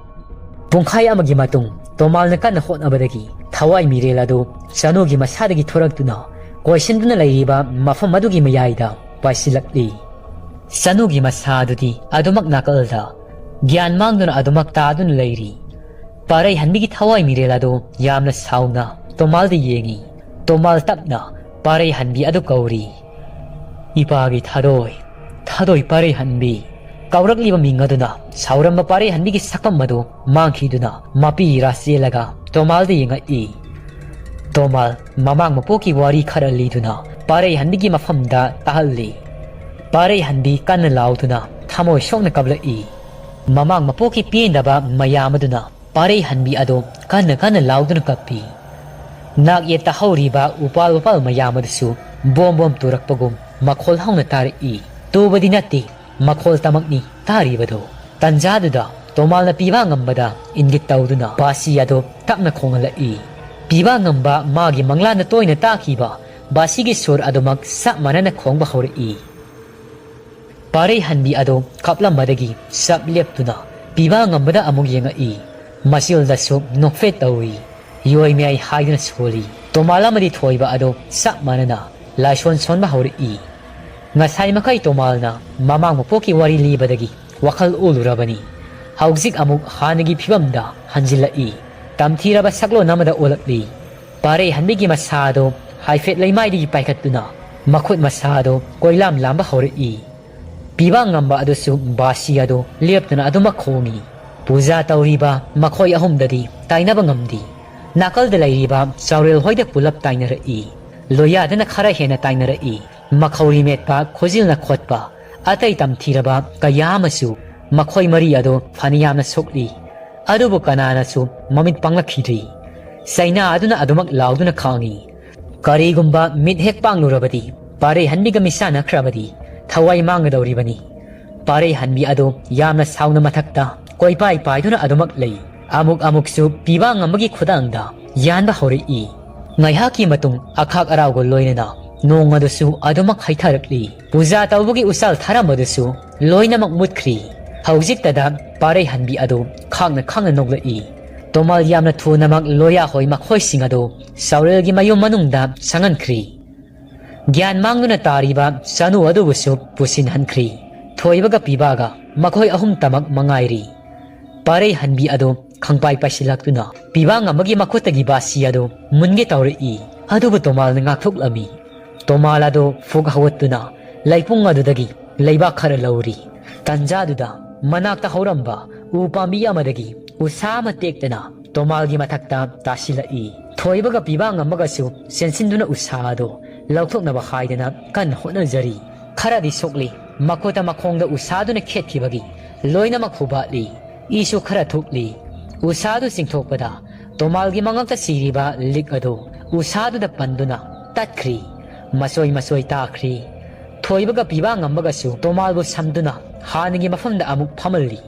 ꯄꯨꯡꯈꯥꯏ ꯑꯃꯒꯤ ꯃꯇꯨꯡ ꯇꯣꯃꯥꯜꯅ ꯀꯟꯅ ꯍꯣꯠꯅꯕꯗꯒꯤ ꯊꯋꯥꯏ ꯃꯤꯔꯦꯜ ꯑꯗꯨ ꯆꯅꯨꯒꯤ ꯃꯁꯥꯗꯒꯤ ꯊꯣꯔꯛꯇꯨꯅ ꯀꯣꯏꯁꯤꯟꯗꯨꯅ ꯂꯩꯔꯤꯕ ꯃꯐꯝ ꯑꯗꯨꯒꯤ ꯃꯌꯥꯏꯗ ꯄꯥꯏꯁꯤꯜꯂꯛꯂꯤ꯫ ꯆꯅꯨꯒꯤ ꯃꯁꯥ ꯑꯗꯨꯗꯤ ꯑꯗꯨꯃꯛ ꯅꯥꯀꯜꯗ ꯒ꯭ꯌꯥꯟ ꯃꯥꯡꯗꯨꯅ ꯑꯗꯨꯃꯛ ꯇꯥꯗꯨꯅ ꯂꯩꯔꯤ꯫ ꯄꯥꯔꯩꯍꯟꯕꯤꯒꯤ ꯊꯋꯥꯏ ꯃꯤꯔꯦꯜ ꯑꯗꯨ ꯌꯥꯝꯅ ꯁꯥꯎꯅ ꯇꯣꯃꯥꯜꯗ ꯌꯦꯡꯏ꯫ ꯇꯣꯃꯥꯜ ꯇꯞꯅ ꯄꯥꯔꯩꯍꯟꯕꯤ ꯑꯗꯨ ꯀꯧꯔꯤ꯫ "ꯏꯄꯥꯒꯤ ꯊꯥꯗꯣꯏ, ꯊꯥꯗꯣꯏ ꯄꯥꯔꯩꯍꯟꯕꯤ!" ꯀꯧꯔꯛꯂꯤꯕ ꯃꯤꯡ ꯑꯗꯨꯅ ꯁꯥꯎꯔꯝꯕ ꯄꯥꯔꯩꯍꯟꯕꯤꯒꯤ ꯁꯛꯐꯝ ꯑꯗꯨ ꯃꯥꯡꯈꯤꯗꯨꯅ ꯃꯄꯤ ꯏꯔꯥ ꯆꯦꯜꯂꯒ ꯇꯣꯃꯥꯜꯗ ꯌꯦꯡꯉꯛꯏ꯫ ꯇꯣꯃꯥꯜ ꯃꯃꯥꯡ ꯃꯄꯣꯛꯀꯤ ꯋꯥꯔꯤ ꯈꯔ ꯂꯤꯗꯨꯅ ꯄꯥꯔꯩꯍꯟꯕꯤꯒꯤ ꯃꯐꯝꯗ ꯇꯥꯍꯜꯂꯤ꯫ ꯄꯥꯔꯩꯍꯟꯕꯤ ꯀꯟꯅ ꯂꯥꯎꯗꯨꯅ ꯊꯃꯣꯏ ꯁꯣꯛꯅ ꯀꯞꯂꯛꯏ꯫ ꯃꯃꯥꯡ ꯃꯄꯣꯛꯀꯤ ꯄꯦꯟꯗꯕ ꯃꯌꯥꯝ ꯑꯗꯨꯅ ꯄꯥꯔꯩꯍꯟꯕꯤ ꯑꯗꯨ ꯀꯟꯅ ꯀꯟꯅ ꯂꯥꯎꯗꯨꯅ ꯀꯞꯄꯤ꯫ ꯅꯥꯛ ꯌꯦꯠꯇ ꯍꯧꯔꯤꯕ ꯎꯄꯥꯜ ꯋꯥꯄꯥꯜ ꯃꯌꯥꯝ ꯑꯗꯨꯁꯨ ꯕꯣꯝ ꯕꯣꯝ ꯇꯨꯔꯛꯄꯒꯨꯝ ꯃꯈꯣꯜ ꯍꯧꯅ ꯇꯥꯔꯛꯏ꯫ ꯇꯨꯕꯗꯤ ꯅꯠꯇꯦ, ꯃꯈꯣꯜ ꯇꯃꯛꯅꯤ ꯇꯥꯔꯤꯕꯗꯣ꯫ ꯇꯟꯖꯥꯗꯨꯗ ꯇꯣꯃꯥꯜꯅ ꯄꯤꯕꯥ ꯉꯝꯕꯗ ꯏꯪꯒꯤꯠ ꯇꯧꯗꯨꯅ ꯕꯥꯁꯤ ꯑꯗꯨ ꯇꯞꯅ ꯈꯣꯡꯍꯜꯂꯛꯏ꯫ ꯄꯤꯕꯥ ꯉꯝꯕ ꯃꯥꯒꯤ ꯃꯪꯂꯥꯟꯗ ꯇꯣꯏꯅ ꯇꯥꯈꯤꯕ ꯕꯥꯁꯤꯒꯤ ꯁꯨꯔ ꯑꯗꯨꯃꯛ ꯆꯞ ꯃꯥꯟꯅꯅ ꯈꯣꯡꯕ ꯍꯧꯔꯛꯏ꯫ ꯄꯥꯔꯩ ꯍꯟꯕꯤ ꯑꯗꯨ ꯀꯞꯂꯝꯕꯗꯒꯤ ꯆꯞ ꯂꯦꯞꯇꯨꯅ ꯄꯤꯕꯥ ꯉꯝꯕꯗ ꯑꯃꯨꯛ ꯌꯦꯡꯉꯛꯏ꯫ ꯃꯆꯤꯜꯗꯁꯨ ꯅꯣꯛꯐꯦꯠ ꯇꯧꯏ꯫ ꯌꯣꯏ ꯃꯌꯥꯏ ꯍꯥꯏꯗꯨꯅ ꯁꯣꯜꯂꯤ꯫ ꯇꯣꯃꯥꯜ ꯑꯃꯗꯤ ꯊꯣꯏꯕ ꯑꯗꯨ ꯆꯞ ꯃꯥꯟꯅꯅ ꯂꯥꯏꯁꯣꯟ ꯁꯣꯟꯕ ꯍꯧꯔꯛꯏ꯫ ꯉꯁꯥꯏ ꯃꯈꯩ ꯇꯣꯃꯥꯜꯅ ꯃꯃꯥꯡ ꯃꯄꯣꯛꯀꯤ ꯋꯥꯔꯤ ꯂꯤꯕꯗꯒꯤ ꯋꯥꯈꯜ ꯑꯣꯜꯂꯨꯔꯕꯅꯤ꯫ ꯍꯧꯖꯤꯛ ꯑꯃꯨꯛ ꯍꯥꯟꯅꯒꯤ ꯐꯤꯕꯝꯗ ꯍꯟꯖꯤꯜꯂꯛꯏ꯫ ꯇꯝꯊꯤꯔꯕ ꯁꯛꯂꯣꯟ ꯑꯃꯗ ꯑꯣꯜꯂꯛꯂꯤ꯫ ꯄꯥꯔꯩ ꯍꯟꯕꯤꯒꯤ ꯃꯁꯥ ꯑꯗꯨ ꯍꯥꯏꯐꯦꯠ ꯂꯩꯃꯥꯏꯗꯒꯤ ꯄꯥꯏꯈꯠꯇꯨꯅ ꯃꯈꯨꯠ ꯃꯁꯥ ꯑꯗꯨ ꯀꯣꯏꯂꯥꯝ ꯂꯥꯝꯕ ꯍꯧꯔꯛꯏ꯫ ꯄꯤꯕꯥ ꯉꯝꯕ ꯑꯗꯨꯁꯨ ꯕꯥꯁꯤ ꯑꯗꯨ ꯂꯦꯞꯇꯅ ꯑꯗꯨꯃꯛ ꯈꯣꯡꯏ꯫ ꯄꯨꯖꯥ ꯇꯧꯔꯤꯕ ꯃꯈꯣꯏ ꯑꯍꯨꯝꯗꯗꯤ ꯇꯥꯏꯅꯕ ꯉꯝꯗꯦ꯫ ꯅꯥꯀꯜꯗ ꯂꯩꯔꯤꯕ ꯆꯥꯎꯔꯦꯜ ꯍꯣꯏꯗ ꯄꯨꯂꯞ ꯇꯥꯏꯅꯔꯛꯏ꯫ ꯂꯣꯌꯥꯗꯅ ꯈꯔ ꯍꯦꯟꯅ ꯇꯥꯏꯅꯔꯛꯏ꯫ ꯃꯈꯧꯔꯤ ꯃꯦꯠꯄ, ꯈꯨꯖꯤꯜꯅ ꯈꯣꯠꯄ, ꯑꯇꯩ ꯇꯝꯊꯤꯔꯕ ꯀꯌꯥ ꯑꯃꯁꯨ ꯃꯈꯣꯏ ꯃꯔꯤ ꯑꯗꯨ ꯐꯅ ꯌꯥꯝꯅ ꯁꯣꯛꯂꯤ꯫ ꯑꯗꯨꯕꯨ ꯀꯅꯥꯅꯁꯨ ꯃꯃꯤꯠ ꯄꯥꯡꯂꯛꯈꯤꯗ꯭ꯔꯤ꯫ ꯆꯩꯅꯥ ꯑꯗꯨꯅ ꯑꯗꯨꯃꯛ ꯂꯥꯎꯗꯨꯅ ꯈꯥꯡꯏ꯫ ꯀꯔꯤꯒꯨꯝꯕ ꯃꯤꯠ ꯍꯦꯛ ꯄꯥꯡꯂꯨꯔꯕꯗꯤ, ꯄꯥꯔꯩ ꯍꯟꯕꯤꯒ ꯃꯤꯁꯥꯟꯅꯈ꯭ꯔꯕꯗꯤ ꯊꯋꯥꯏ ꯃꯥꯡꯒꯗꯧꯔꯤꯕꯅꯤ꯫ ꯄꯥꯔꯩ ꯍꯟꯕꯤ ꯑꯗꯨ ꯌꯥꯝꯅ ꯁꯥꯎꯅ ꯃꯊꯛꯇ ꯀꯣꯏꯄꯥꯏ ꯄꯥꯏꯗꯨꯅ ꯑꯗꯨꯃꯛ ꯂꯩ꯫ ꯑꯃꯨꯛ ꯑꯃꯨꯛꯁꯨ ꯄꯤꯕꯥ ꯉꯝꯕꯒꯤ ꯈꯨꯗꯥꯡꯗ ꯌꯥꯟꯕ ꯍꯧꯔꯛꯏ꯫ ꯉꯥꯏꯍꯥꯛꯀꯤ ꯃꯇꯨꯡ ꯑꯈꯥꯛ ꯑꯔꯥꯎꯒ ꯂꯣꯏꯅꯅ ꯅꯣꯡ ꯑꯗꯨꯁꯨ ꯑꯗꯨꯃꯛ ꯍꯩꯊꯔꯛꯂꯤ꯫ ꯄꯨꯖꯥ ꯇꯧꯕꯒꯤ ꯎꯆꯥꯜ ꯊꯥꯔꯝꯕꯗꯨꯁꯨ ꯂꯣꯏꯅꯃꯛ ꯃꯨꯠꯈ꯭ꯔꯤ꯫ ꯍꯧꯖꯤꯛꯇꯗ ꯄꯥꯔꯩ ꯍꯟꯕꯤ ꯑꯗꯨ ꯈꯥꯡꯅ ꯈꯥꯡꯅ ꯅꯣꯛꯂꯛꯏ꯫ ꯇꯣꯃꯥꯜ ꯌꯥꯝꯅ ꯊꯨꯅꯃꯛ ꯂꯣꯌꯥ ꯍꯣꯏ ꯃꯈꯣꯏꯁꯤꯡ ꯑꯗꯨ ꯆꯥꯎꯔꯦꯜꯒꯤ ꯃꯌꯨꯝ ꯃꯅꯨꯡꯗ ꯆꯪꯍꯟꯈ꯭ꯔꯤ꯫ ꯒ꯭ꯌꯥꯟ ꯃꯥꯡꯗꯨꯅ ꯇꯥꯔꯤꯕ ꯆꯅꯨ ꯑꯗꯨꯕꯨꯁꯨ ꯄꯨꯁꯤꯟꯍꯟꯈ꯭ꯔꯤ꯫ ꯊꯣꯏꯕꯒ ꯄꯤꯕꯥꯒ ꯃꯈꯣꯏ ꯑꯍꯨꯝꯇꯃꯛ ꯃꯉꯥꯏꯔꯤ꯫ ꯄꯥꯔꯩ ꯍꯟꯕꯤ ꯑꯗꯨ ꯈꯪꯄꯥꯏ ꯄꯥꯏꯁꯤꯜꯂꯛꯇꯨꯅ ꯄꯤꯕꯥ ꯉꯝꯕꯒꯤ ꯃꯈꯨꯠꯇꯒꯤ ꯕꯥꯁꯤ ꯑꯗꯨ ꯃꯨꯟꯒꯦ ꯇꯧꯔꯛꯏ꯫ ꯑꯗꯨꯕꯨ ꯇꯣꯃꯥꯜꯅ ꯉꯥꯛꯊꯣꯛꯂꯝꯃꯤ꯫ ꯇꯣꯃꯥꯜ ꯑꯗꯨ ꯐꯨꯛ ꯍꯧꯒꯠꯇꯨꯅ ꯂꯩꯄꯨꯡ ꯑꯗꯨꯗꯒꯤ ꯂꯩꯕꯥꯛ ꯈꯔ ꯂꯧꯔꯤ꯫ ꯇꯟꯖꯥꯗꯨꯗ ꯃꯅꯥꯛꯇ ꯍꯧꯔꯝꯕ ꯎ ꯄꯥꯝꯕꯤ ꯑꯃꯗꯒꯤ ꯎꯁꯥ ꯑꯃ ꯇꯦꯛꯇꯅ ꯇꯣꯃꯥꯜꯒꯤ ꯃꯊꯛꯇ ꯇꯥꯁꯤꯜꯂꯛꯏ꯫ ꯊꯣꯏꯕꯒ ꯄꯤꯕꯥ ꯉꯝꯕꯒꯁꯨ ꯆꯦꯟꯁꯤꯟꯗꯨꯅ ꯎꯁꯥ ꯑꯗꯨ ꯂꯧꯊꯣꯛꯅꯕ ꯍꯥꯏꯗꯅ ꯀꯟꯅ ꯍꯣꯠꯅꯖꯔꯤ꯫ ꯈꯔꯗꯤ ꯁꯣꯛꯂꯤ꯫ ꯃꯈꯨꯠꯇ ꯃꯈꯣꯡꯗ ꯎꯁꯥꯗꯨꯅ ꯈꯦꯠꯈꯤꯕꯒꯤ ꯂꯣꯏꯅꯃꯛ ꯍꯨꯕꯥꯠꯂꯤ꯫ ꯏꯁꯨ ꯈꯔ ꯊꯣꯛꯂꯤ꯫ ꯎꯁꯥꯗꯨ ꯆꯤꯡꯊꯣꯛꯄꯗ ꯇꯣꯃꯥꯜꯒꯤ ꯃꯉꯛꯇ ꯁꯤꯔꯤꯕ ꯂꯤꯛ ꯑꯗꯨ ꯎꯁꯥꯗꯨꯗ ꯄꯟꯗꯨꯅ ꯇꯠꯈ꯭ꯔꯤ꯫ ꯃꯁꯣꯏ ꯃꯁꯣꯏ ꯇꯥꯈ꯭ꯔꯤ꯫ ꯊꯣꯏꯕꯒ ꯄꯤꯕꯥ ꯉꯝꯕꯒꯁꯨ ꯇꯣꯃꯥꯜꯕꯨ ꯁꯝꯗꯨꯅ ꯍꯥꯟꯅꯒꯤ ꯃꯐꯝꯗ ꯑꯃꯨꯛ ꯐꯝꯍꯜꯂꯤ꯫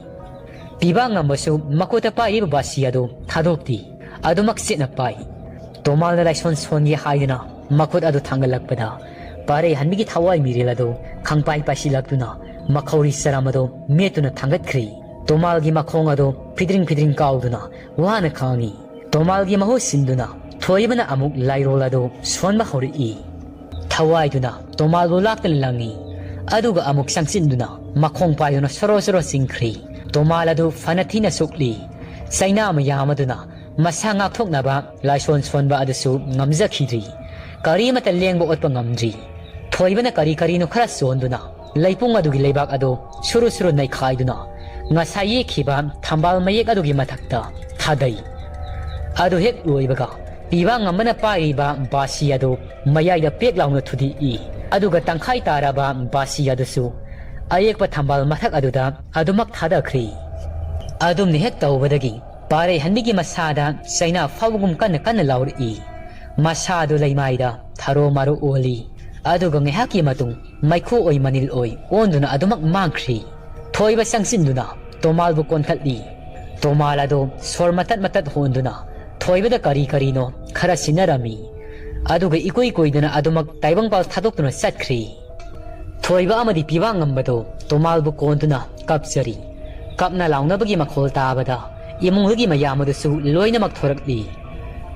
ꯄꯤꯕꯥ ꯉꯝꯕꯁꯨ ꯃꯈꯨꯠꯇ ꯄꯥꯏꯔꯤꯕ ꯕꯥꯁꯤ ꯑꯗꯨ ꯊꯥꯗꯣꯛꯇꯦ꯫ ꯑꯗꯨꯃꯛ ꯆꯦꯠꯅ ꯄꯥꯏ꯫ ꯇꯣꯃꯥꯜꯅ ꯂꯥꯏꯁꯣꯟ ꯁꯣꯟꯒꯦ ꯍꯥꯏꯗꯨꯅ ꯃꯈꯨꯠ ꯑꯗꯨ ꯊꯥꯡꯒꯠꯂꯛꯄꯗ, ꯄꯥꯔꯩ ꯍꯟꯕꯤꯒꯤ ꯊꯋꯥꯏ ꯃꯤꯔꯦꯜ ꯑꯗꯨ ꯈꯪꯄꯥꯏ ꯄꯥꯏꯁꯤꯜꯂꯛꯇꯨꯅ ꯃꯈꯧꯔꯤ ꯆꯔꯝ ꯑꯗꯨ ꯃꯦꯠꯇꯨꯅ ꯊꯥꯡꯒꯠꯈ꯭ꯔꯤ꯫ ꯇꯣꯃꯥꯜꯒꯤ ꯃꯈꯣꯡ ꯑꯗꯨ ꯐꯤꯗ꯭ꯔꯤꯡ ꯐꯤꯗ꯭ꯔꯤꯡ ꯀꯥꯎꯗꯨꯅ ꯋꯥꯅ ꯈꯥꯡꯉꯤ꯫ ꯇꯣꯃꯥꯜꯒꯤ ꯃꯍꯨꯠ ꯁꯤꯟꯗꯨꯅ ꯊꯣꯏꯕꯅ ꯑꯃꯨꯛ ꯂꯥꯏꯔꯣꯜ ꯑꯗꯨ ꯁꯣꯟꯕ ꯍꯧꯔꯛꯏ꯫ ꯊꯋꯥꯏꯗꯨꯅ ꯇꯣꯃꯥꯜꯕꯨ ꯂꯥꯛꯇꯨꯅ ꯂꯪꯉꯤ꯫ ꯑꯗꯨꯒ ꯑꯃꯨꯛ ꯆꯪꯁꯤꯟꯗꯨꯅ ꯃꯈꯣꯡ ꯄꯥꯏꯗꯨꯅ ꯁꯣꯔꯣ ꯁꯣꯔꯣ ꯆꯤꯡꯈ꯭ꯔꯤ꯫ ꯇꯣꯃꯥꯜ ꯑꯗꯨ ꯐꯅ ꯊꯤꯅ ꯁꯣꯛꯂꯤ꯫ ꯆꯩꯅꯥ ꯃꯌꯥꯝ ꯑꯗꯨꯅ ꯃꯁꯥ ꯉꯥꯛꯊꯣꯛꯅꯕ ꯂꯥꯏꯁꯣꯟ ꯁꯣꯟꯕ ꯑꯗꯨꯁꯨ ꯉꯝꯖꯈꯤꯗ꯭ꯔꯤ꯫ ꯀꯔꯤꯃꯠꯇ ꯂꯦꯡꯕ ꯑꯣꯠꯄ ꯉꯝꯗ꯭ꯔꯤ꯫ ꯊꯣꯏꯕꯅ ꯀꯔꯤ ꯀꯔꯤꯅꯣ ꯈꯔ ꯆꯣꯟꯗꯨꯅ ꯂꯩꯄꯨꯡ ꯑꯗꯨꯒꯤ ꯂꯩꯕꯥꯛ ꯑꯗꯨ ꯁꯨꯔꯨ ꯁꯨꯔꯨ ꯅꯩꯈꯥꯏꯗꯨꯅ ꯉꯁꯥꯏ ꯌꯦꯛꯈꯤꯕ ꯊꯝꯕꯥꯜ ꯃꯌꯦꯛ ꯑꯗꯨꯒꯤ ꯃꯊꯛꯇ ꯊꯥꯗꯩ꯫ ꯑꯗꯨ ꯍꯦꯛ ꯂꯣꯏꯕꯒ ꯄꯤꯕꯥ ꯉꯝꯕꯅ ꯄꯥꯏꯔꯤꯕ ꯕꯥꯁꯤ ꯑꯗꯨ ꯃꯌꯥꯏꯗ ꯄꯦꯛ ꯂꯥꯎꯅ ꯊꯨꯗꯦꯛꯏ꯫ ꯑꯗꯨꯒ ꯇꯪꯈꯥꯏ ꯇꯥꯔꯕ ꯕꯥꯁꯤ ꯑꯗꯨꯁꯨ ꯑꯌꯦꯛꯄ ꯊꯝꯕꯥꯜ ꯃꯊꯛ ꯑꯗꯨꯗ ꯑꯗꯨꯃꯛ ꯊꯥꯗꯈ꯭ꯔꯤ꯫ ꯑꯗꯨꯝꯅ ꯍꯦꯛ ꯇꯧꯕꯗꯒꯤ ꯄꯥꯔꯩ ꯍꯟꯕꯤꯒꯤ ꯃꯁꯥꯗ ꯆꯩꯅꯥ ꯐꯥꯎꯕꯒꯨꯝ ꯀꯟꯅ ꯀꯟꯅ ꯂꯥꯎꯔꯛꯏ꯫ ꯃꯁꯥꯗꯨ ꯂꯩꯃꯥꯏꯗ ꯊꯔꯣ ꯃꯔꯣ ꯑꯣꯜꯂꯤ꯫ ꯑꯗꯨꯒ ꯉꯥꯏꯍꯥꯛꯀꯤ ꯃꯇꯨꯡ ꯃꯩꯈꯨ ꯑꯣꯏ ꯃꯅꯤꯜ ꯑꯣꯏ ꯑꯣꯟꯗꯨꯅ ꯑꯗꯨꯃꯛ ꯃꯥꯡꯈ꯭ꯔꯤ꯫ ꯊꯣꯏꯕ ꯆꯪꯁꯤꯟꯗꯨꯅ ꯇꯣꯃꯥꯜꯕꯨ ꯀꯣꯟꯈꯠꯂꯤ꯫ ꯇꯣꯃꯥꯜ ꯑꯗꯣ ꯁꯣꯔ ꯃꯇꯠ ꯃꯇꯠ ꯍꯣꯟꯗꯨꯅ ꯊꯣꯏꯕꯗ ꯀꯔꯤ ꯀꯔꯤꯅꯣ ꯈꯔ ꯁꯤꯟꯅꯔꯝꯃꯤ꯫ ꯑꯗꯨꯒ ꯏꯀꯨꯏ ꯀꯨꯏꯗꯅ ꯑꯗꯨꯃꯛ ꯇꯥꯏꯕꯪꯄꯥꯜ ꯊꯥꯗꯣꯛꯇꯨꯅ ꯆꯠꯈ꯭ꯔꯤ꯫ ꯊꯣꯏꯕ ꯑꯃꯗꯤ ꯄꯤꯕꯥ ꯉꯝꯕꯗꯣ ꯇꯣꯃꯥꯜꯕꯨ ꯀꯣꯟꯗꯨꯅ ꯀꯞꯆꯔꯤ꯫ ꯀꯞꯅ ꯂꯥꯎꯅꯕꯒꯤ ꯃꯈꯣꯜ ꯇꯥꯕꯗ ꯏꯃꯨꯡꯗꯨꯒꯤ ꯃꯌꯥꯝ ꯑꯗꯨꯁꯨ ꯂꯣꯏꯅꯃꯛ ꯊꯣꯔꯛꯂꯤ꯫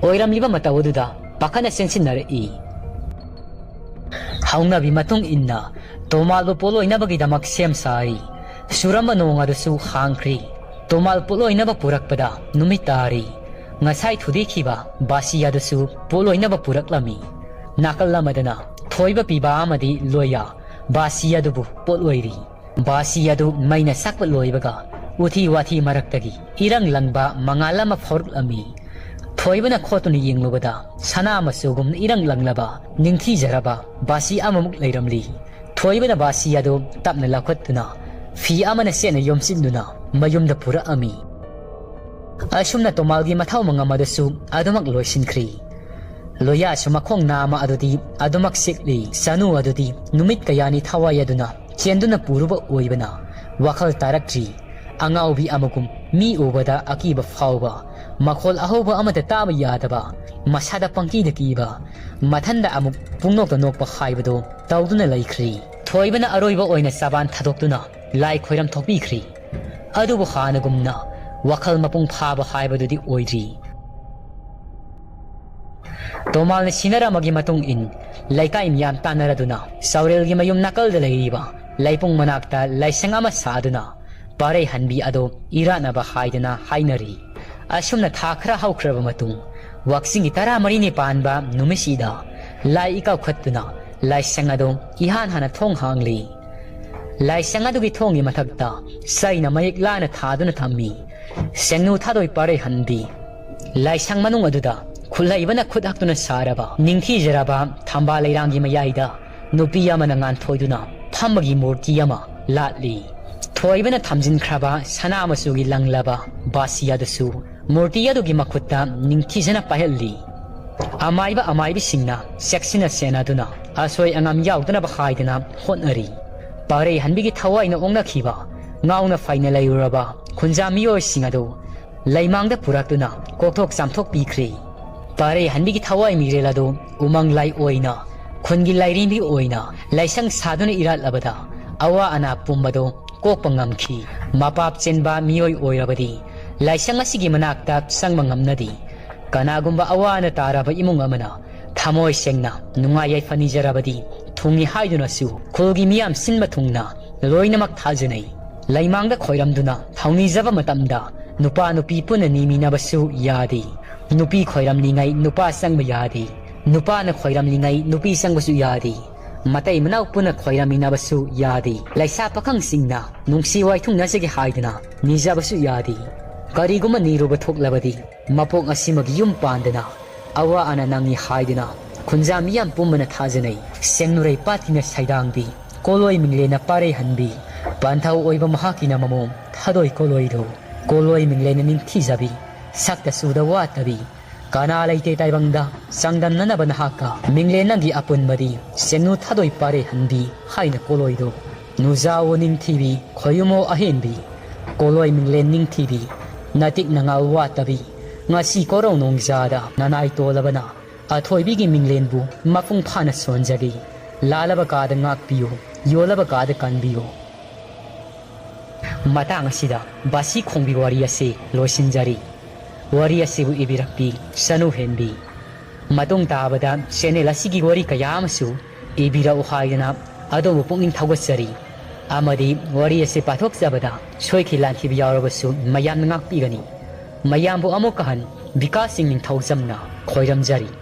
ꯑꯣꯏꯔꯝꯂꯤꯕ ꯃꯇꯧ ꯑꯗꯨꯗ ꯄꯥꯈꯠꯅ ꯆꯦꯟꯁꯤꯟꯅꯔꯛꯏ꯫ ꯍꯧꯅꯕꯤ ꯃꯇꯨꯡ ꯏꯟꯅ ꯇꯣꯃꯥꯜꯕꯨ ꯄꯣꯠꯂꯣꯏꯅꯕꯒꯤꯗꯃꯛ ꯁꯦꯝ ꯁꯥꯔꯤ꯫ ꯆꯨꯔꯝꯕ ꯅꯣꯡ ꯑꯗꯨꯁꯨ ꯍꯥꯡꯈ꯭ꯔꯤ꯫ ꯇꯣꯃꯥꯜ ꯄꯣꯠꯂꯣꯏꯅꯕ ꯄꯨꯔꯛꯄꯗ ꯅꯨꯃꯤꯠ ꯇꯥꯔꯤ꯫ ꯉꯁꯥꯏ ꯊꯨꯗꯦꯛꯈꯤꯕ ꯕꯥꯁꯤ ꯑꯗꯨꯁꯨ ꯄꯣꯠꯂꯣꯏꯅꯕ ꯄꯨꯔꯛꯂꯝꯃꯤ꯫ ꯅꯥꯀꯜ ꯑꯃꯗꯅ ꯊꯣꯏꯕ ꯄꯤꯕ ꯑꯃꯗꯤ ꯂꯣꯌꯥ ꯕꯥꯁꯤ ꯑꯗꯨꯕꯨ ꯄꯣꯠꯂꯣꯏꯔꯤ꯫ ꯕꯥꯁꯤ ꯑꯗꯨ ꯃꯩꯅ ꯁꯥꯛꯄ ꯂꯣꯏꯕꯒ ꯎꯊꯤ ꯋꯥꯊꯤ ꯃꯔꯛꯇꯒꯤ ꯏꯔꯪ ꯂꯪꯕ ꯃꯉꯥꯜ ꯑꯃ ꯐꯥꯎꯔꯛꯂꯝꯃꯤ꯫ ꯊꯣꯏꯕꯅ ꯈꯣꯠꯇꯨꯅ ꯌꯦꯡꯂꯨꯕꯗ ꯁꯅꯥ ꯃꯆꯨꯒꯨꯝꯅ ꯏꯔꯪ ꯂꯪꯂꯕ ꯅꯤꯡꯊꯤꯖꯔꯕ ꯕꯥꯁꯤ ꯑꯃꯃꯨꯛ ꯂꯩꯔꯝꯂꯤ꯫ ꯊꯣꯏꯕꯅ ꯕꯥꯁꯤ ꯑꯗꯨ ꯇꯞꯅ ꯂꯧꯈꯠꯇꯨꯅ ꯐꯤ ꯑꯃꯅ ꯆꯦꯠꯅ ꯌꯣꯝꯁꯤꯟꯗꯨꯅ ꯃꯌꯨꯝꯗ ꯄꯨꯔꯛꯑꯝꯃꯤ꯫ ꯑꯁꯨꯝꯅ ꯇꯣꯃꯥꯜꯒꯤ ꯃꯊꯧ ꯃꯉꯝ ꯑꯗꯨꯁꯨ ꯑꯗꯨꯃꯛ ꯂꯣꯏꯁꯤꯟꯈ꯭ꯔꯤ꯫ ꯂꯣꯌꯥꯁꯨ ꯃꯈꯣꯡ ꯅꯥꯝꯃ ꯑꯗꯨꯗꯤ ꯑꯗꯨꯃꯛ ꯁꯤꯛꯂꯤ꯫ ꯁꯅꯨ ꯑꯗꯨꯗꯤ ꯅꯨꯃꯤꯠ ꯀꯌꯥꯅꯤ ꯊꯋꯥꯏ ꯑꯗꯨꯅ ꯆꯦꯟꯗꯨꯅ ꯄꯨꯔꯨꯕ ꯑꯣꯏꯕꯅ ꯋꯥꯈꯜ ꯇꯥꯔꯛꯇ꯭ꯔꯤ꯫ ꯑꯉꯥꯎꯕꯤ ꯑꯃꯒꯨꯝ ꯃꯤ ꯎꯕꯗ ꯑꯀꯤꯕ ꯐꯥꯎꯕ, ꯃꯈꯣꯜ ꯑꯍꯧꯕ ꯑꯃꯠꯇ ꯇꯥꯕ ꯌꯥꯗꯕ, ꯃꯁꯥꯗ ꯄꯪꯀꯤꯗ ꯀꯤꯕ, ꯃꯊꯟꯗ ꯑꯃꯨꯛ ꯄꯨꯡꯅꯣꯛꯇ ꯅꯣꯛꯄ ꯍꯥꯏꯕꯗꯨ ꯇꯧꯗꯨꯅ ꯂꯩꯈ꯭ꯔꯤ꯫ ꯊꯣꯏꯕꯅ ꯑꯔꯣꯏꯕ ꯑꯣꯏꯅ ꯆꯕꯥꯟ ꯊꯥꯗꯣꯛꯇꯨꯅ ꯂꯥꯏ ꯈꯣꯏꯔꯝ ꯊꯣꯛꯄꯤꯈ꯭ꯔꯤ꯫ ꯑꯗꯨꯕꯨ ꯍꯥꯟꯅꯒꯨꯝꯅ ꯋꯥꯈꯜ ꯃꯄꯨꯡ ꯐꯥꯕ ꯍꯥꯏꯕꯗꯨꯗꯤ ꯑꯣꯏꯗ꯭ꯔꯤ꯫ ꯇꯣꯃꯥꯜꯅ ꯁꯤꯟꯅꯔꯝꯕꯒꯤ ꯃꯇꯨꯡ ꯏꯟ ꯂꯩꯀꯥꯏ ꯃꯤꯌꯥꯝ ꯇꯥꯟꯅꯔꯗꯨꯅ ꯆꯥꯎꯔꯦꯜꯒꯤ ꯃꯌꯨꯝ ꯅꯥꯀꯜꯗ ꯂꯩꯔꯤꯕ ꯂꯩꯄꯨꯡ ꯃꯅꯥꯛꯇ ꯂꯥꯏꯁꯪ ꯑꯃ ꯁꯥꯗꯨꯅ ꯄꯥꯔꯩ ꯍꯟꯕꯤ ꯑꯗꯣ ꯏꯔꯥꯠꯅꯕ ꯍꯥꯏꯗꯅ ꯍꯥꯏꯅꯔꯤ꯫ ꯑꯁꯨꯝꯅ ꯊꯥ ꯈꯔ ꯍꯧꯈ꯭ꯔꯕ ꯃꯇꯨꯡ, ꯋꯥꯛꯆꯤꯡꯒꯤ ꯇꯔꯥꯃꯔꯤꯅꯤ ꯄꯥꯟꯕ ꯅꯨꯃꯤꯠꯁꯤꯗ ꯂꯥꯏ ꯏꯀꯧꯈꯠꯇꯨꯅ ꯂꯥꯏꯁꯪ ꯑꯗꯣ ꯏꯍꯥꯟ ꯍꯥꯟꯅ ꯊꯣꯡ ꯍꯥꯡꯂꯤ꯫ ꯂꯥꯏꯁꯪ ꯑꯗꯨꯒꯤ ꯊꯣꯡꯒꯤ ꯃꯊꯛꯇ ꯆꯩꯅ ꯃꯌꯦꯛ ꯂꯥꯅ ꯊꯥꯗꯨꯅ ꯊꯝꯃꯤ꯫ ꯁꯦꯡꯅꯨ ꯊꯥꯗꯣꯏ ꯄꯥꯔꯩ ꯍꯟꯕꯤ꯫ ꯂꯥꯏꯁꯪ ꯃꯅꯨꯡ ꯑꯗꯨꯗ ꯈꯨꯠꯍꯩꯕꯅ ꯈꯨꯠ ꯍꯛꯇꯨꯅ ꯁꯥꯔꯕ ꯅꯤꯡꯊꯤꯖꯔꯕ ꯊꯝꯕꯥꯜ ꯂꯩꯔꯥꯡꯒꯤ ꯃꯌꯥꯏꯗ ꯅꯨꯄꯤ ꯑꯃꯅ ꯉꯥꯟꯊꯣꯏꯗꯨꯅ ꯐꯝꯕꯒꯤ ꯃꯨꯔꯇꯤ ꯑꯃ ꯂꯥꯠꯂꯤ꯫ ꯊꯣꯏꯕꯅ ꯊꯝꯖꯤꯟꯈ꯭ꯔꯕ ꯁꯅꯥ ꯃꯆꯨꯒꯤ ꯂꯪꯂꯕ ꯕꯥꯁꯤ ꯑꯗꯨꯁꯨ ꯃꯨꯔꯇꯤ ꯑꯗꯨꯒꯤ ꯃꯈꯨꯠꯇ ꯅꯤꯡꯊꯤꯖꯅ ꯄꯥꯏꯍꯜꯂꯤ꯫ ꯑꯃꯥꯏꯕ ꯑꯃꯥꯏꯕꯤꯁꯤꯡꯅ ꯆꯦꯛꯁꯤꯟꯅ ꯁꯦꯟꯅꯗꯨꯅ ꯑꯁꯣꯏ ꯑꯉꯥꯝ ꯌꯥꯎꯗꯅꯕ ꯍꯥꯏꯗꯅ ꯍꯣꯠꯅꯔꯤ꯫ ꯄꯥꯔꯩ ꯍꯟꯕꯤꯒꯤ ꯊꯋꯥꯏꯅ ꯑꯣꯛꯅꯈꯤꯕ, ꯉꯥꯎꯅ ꯐꯩꯅ ꯂꯩꯔꯨꯔꯕ ꯈꯨꯟꯖꯥ ꯃꯤꯑꯣꯏꯁꯤꯡ ꯑꯗꯨ ꯂꯩꯃꯥꯡꯗ ꯄꯨꯔꯛꯇꯨꯅ ꯀꯣꯛꯊꯣꯛ ꯆꯥꯝꯊꯣꯛꯄꯤꯈ꯭ꯔꯤ꯫ ꯄꯥꯔꯩ ꯍꯟꯕꯤꯒꯤ ꯊꯋꯥꯏ ꯃꯤꯔꯦꯜ ꯑꯗꯨ ꯎꯃꯪ ꯂꯥꯏ ꯑꯣꯏꯅ, ꯈꯨꯟꯒꯤ ꯂꯥꯏꯔꯦꯝꯕꯤ ꯑꯣꯏꯅ ꯂꯥꯏꯁꯪ ꯁꯥꯗꯨꯅ ꯏꯔꯥꯠꯂꯕꯗ ꯑꯋꯥ ꯑꯅꯥ ꯄꯨꯝꯕꯗꯨ ꯀꯣꯛꯄ ꯉꯝꯈꯤ꯫ ꯃꯄꯥꯞ ꯆꯦꯟꯕ ꯃꯤꯑꯣꯏ ꯑꯣꯏꯔꯕꯗꯤ ꯂꯥꯏꯁꯪ ꯑꯁꯤꯒꯤ ꯃꯅꯥꯛꯇ ꯆꯪꯕ ꯉꯝꯅꯗꯦ꯫ ꯀꯅꯥꯒꯨꯝꯕ ꯑꯋꯥ ꯑꯅꯥ ꯇꯥꯔꯕ ꯏꯃꯨꯡ ꯑꯃꯅ ꯊꯃꯣꯏ ꯁꯦꯡꯅ ꯅꯨꯡꯉꯥꯏ ꯌꯥꯏꯐ ꯅꯤꯖꯔꯕꯗꯤ ꯊꯨꯡꯏ ꯍꯥꯏꯗꯨꯅꯁꯨ ꯈꯨꯜꯒꯤ ꯃꯤꯌꯥꯝ ꯁꯤꯟꯕ ꯊꯨꯡꯅ ꯂꯣꯏꯅꯃꯛ ꯊꯥꯖꯅꯩ꯫ ꯂꯩꯃꯥꯡꯗ ꯈꯣꯏꯔꯝꯗꯨꯅ ꯊꯧꯅꯤꯖꯕ ꯃꯇꯝꯗ ꯅꯨꯄꯥ ꯅꯨꯄꯤ ꯄꯨꯟꯅ ꯅꯤꯃꯤꯟꯅꯕꯁꯨ ꯌꯥꯗꯦ꯫ ꯅꯨꯄꯤ ꯈꯣꯏꯔꯝꯂꯤꯉꯩ ꯅꯨꯄꯥ ꯆꯪꯕ ꯌꯥꯗꯦ꯫ ꯅꯨꯄꯥꯅ ꯈꯣꯏꯔꯝꯂꯤꯉꯩ ꯅꯨꯄꯤ ꯆꯪꯕꯁꯨ ꯌꯥꯗꯦ꯫ ꯃꯇꯩ ꯃꯅꯥꯎ ꯄꯨꯟꯅ ꯈꯣꯏꯔꯝꯃꯤꯟꯅꯕꯁꯨ ꯌꯥꯗꯦ꯫ ꯂꯩꯁꯥ ꯄꯥꯈꯪꯁꯤꯡꯅ ꯅꯨꯡꯁꯤ ꯋꯥꯏꯊꯨꯡꯅꯖꯒꯦ ꯍꯥꯏꯗꯨꯅ ꯅꯤꯖꯕꯁꯨ ꯌꯥꯗꯦ꯫ ꯀꯔꯤꯒꯨꯝꯕ ꯅꯤꯔꯨꯕ ꯊꯣꯛꯂꯕꯗꯤ ꯃꯄꯣꯛ ꯑꯁꯤꯃꯒꯤ ꯌꯨꯝ ꯄꯥꯟꯗꯅ ꯑꯋꯥ ꯑꯅꯥ ꯅꯪꯉꯤ ꯍꯥꯏꯗꯨꯅ ꯈꯨꯟꯖꯥ ꯃꯤꯌꯥꯝ ꯄꯨꯝꯕꯅ ꯊꯥꯖꯅꯩ꯫ ꯁꯦꯡꯅꯨꯔꯩ ꯄꯥꯠꯀꯤꯅ ꯁꯩꯗꯥꯡꯕꯤ, ꯀꯣꯂꯣꯏ ꯃꯤꯡꯂꯦꯟꯅ ꯄꯥꯔꯩ ꯍꯟꯕꯤ, ꯄꯟꯊꯧ ꯑꯣꯏꯕ ꯃꯍꯥꯛꯀꯤꯅ ꯃꯃꯣꯝ ꯊꯥꯗꯣꯏ ꯀꯣꯂꯣꯏꯗꯣ꯫ ꯀꯣꯂꯣꯏ ꯃꯤꯡꯂꯦꯟꯅ ꯅꯤꯡꯊꯤꯖꯕꯤ, ꯁꯛꯇ ꯆꯨꯗ ꯋꯥꯠꯇꯕꯤ, ꯀꯅꯥ ꯂꯩꯇꯦ ꯇꯥꯏꯕꯪꯗ ꯆꯥꯡꯗꯝꯅꯅꯕ ꯅꯍꯥꯛꯀ, ꯃꯤꯡꯂꯦꯟ ꯅꯪꯒꯤ ꯑꯄꯨꯟꯕꯗꯤ ꯁꯦꯡꯅꯨ ꯊꯥꯗꯣꯏ ꯄꯥꯔꯦ ꯍꯟꯕꯤ ꯍꯥꯏꯅ ꯀꯣꯂꯣꯏꯗꯣ꯫ ꯅꯨꯖꯥꯋꯣ ꯅꯤꯡꯊꯤꯕꯤ, ꯈꯣꯌꯨꯃꯣ ꯑꯍꯦꯟꯕꯤ, ꯀꯣꯂꯣꯏ ꯃꯤꯡꯂꯦꯟ ꯅꯤꯡꯊꯤꯕꯤ, ꯅꯇꯤꯛ ꯅꯉꯥꯜ ꯋꯥꯠꯇꯕꯤ, ꯉꯁꯤ ꯀꯣꯔꯧ ꯅꯣꯡꯖꯥꯗ ꯅꯅꯥꯏ ꯇꯣꯜꯂꯕꯅ ꯑꯊꯣꯏꯕꯤꯒꯤ ꯃꯤꯡꯂꯦꯟꯕꯨ ꯃꯄꯨꯡ ꯐꯥꯅ ꯁꯣꯟꯖꯔꯤ꯫ ꯂꯥꯜꯂꯕ ꯀꯥꯗ ꯉꯥꯛꯄꯤꯌꯨ, ꯌꯣꯜꯂꯕ ꯀꯥꯗ ꯀꯟꯕꯤꯌꯨ꯫ ꯃꯇꯥꯡ ꯑꯁꯤꯗ ꯕꯥꯁꯤ ꯈꯣꯡꯕꯤ ꯋꯥꯔꯤ ꯑꯁꯤ ꯂꯣꯏꯁꯤꯟꯖꯔꯤ꯫ ꯋꯥꯔꯤ ꯑꯁꯤꯕꯨ ꯏꯕꯤꯔꯛꯄꯤ ꯁꯅꯨ ꯍꯦꯟꯕꯤ꯫ ꯃꯇꯨꯡ ꯇꯥꯕꯗ ꯆꯦꯅꯦꯜ ꯑꯁꯤꯒꯤ ꯋꯥꯔꯤ ꯀꯌꯥ ꯑꯃꯁꯨ ꯏꯕꯤꯔꯛꯎ ꯍꯥꯏꯗꯅ ꯑꯗꯣꯝꯕꯨ ꯄꯨꯛꯅꯤꯡ ꯊꯧꯒꯠꯆꯔꯤ꯫ ꯑꯃꯗꯤ ꯋꯥꯔꯤ ꯑꯁꯤ ꯄꯥꯊꯣꯛꯆꯕꯗ ꯁꯣꯏꯈꯤ ꯂꯥꯟꯈꯤꯕ ꯌꯥꯎꯔꯕꯁꯨ ꯃꯌꯥꯝꯅ ꯉꯥꯛꯄꯤꯒꯅꯤ꯫ ꯃꯌꯥꯝꯕꯨ ꯑꯃꯨꯛꯀ ꯍꯟ ꯕꯤꯀꯥꯁ ꯁꯤꯡ ꯅꯤꯡꯊꯧꯖꯝꯅ ꯈꯣꯏꯔꯝꯖꯔꯤ꯫